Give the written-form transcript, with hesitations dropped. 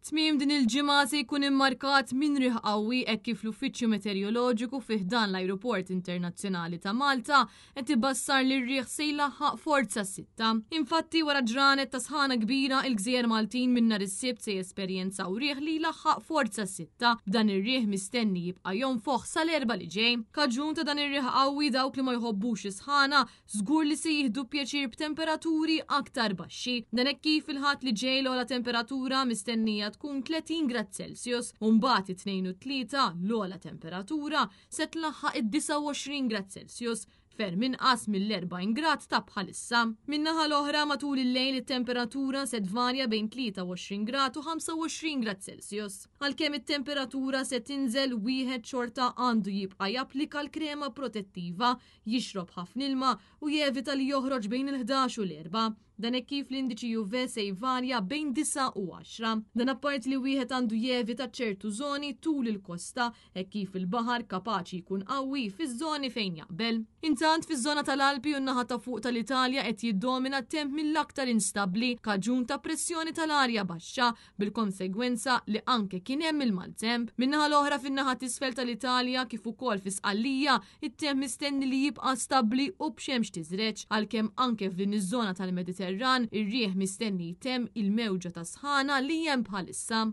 Tmiem din il-ġimgħa se jkun immarkat minn riħ qawwi hekk kif l-Uffiċċju Meteoroloġiku fi ħdan l-Ajruport Internazzjonali ta' Malta qed ibassar li r-riħ se jlaħħaq forza sitta. Infatti wara ġranet ta' sħana kbira il-gżejjer Maltin minn nhar is-Sibt se jesperjenzaw riħ li jlaħħaq forza sitta b'dan ir-riħ mistenni jibqa' jonfoħ sal-Erbgħa li ġej. Kaġun ta' dan ir-riħ qawwi dawk li ma jħobbux is-sħana żgur li se jieħdu pjaċir b'temperaturi aktar baxxi. Dan hekk kif il-Ħadd li ġej l-ogħla temperatura mistennija tkun 30 grad Celsius u mbagħad it-Tnejn u t-Tlieta l-ogħla temperatura se tlaħħaq id-29 grad Celsius, ferm inqas mill-40 grad ta' bħalissa. Min-naħa l-oħra matul il-lejl it-temperatura se tvarja bejn 23 grad u 25 grad Celsius. Għalkemm it-temperatura se tinżel wieħed xorta għandu jibqa' japplika l-krema protettiva jixrob ħafna ilma u jevita li joħroġ bejn il-11 u l-4. Dan hekk kif l-indiċi UV se jvarja bejn 9 u 10. Dan apparti li wieħed għandu jevita ċertu żoni tul il-kosta hekk kif il-baħar kapaċi jkun qawwi fiż-żoni fejn jaqbel. Intant fiż-żona tal-Alpi u n-naħa ta' fuq tal-Italja qed jiddomina temp mill-aktar instabbli kaġun ta' pressjoni tal-arja baxxa bil-konsegwenza li anke kien hemm il-maltemp. Min-naħa l-oħra fin-naħa t'isfel tal-Italja kif ukoll fi Sqallija, it-temp mistenni li jibqa' stabbli u b'xemx tiżreġ, għalkemm anke f'din iż-żona tal-Mediterran ir-riħ mistenni jtemm il-mewġa ta' sħana li hemm bħalissa.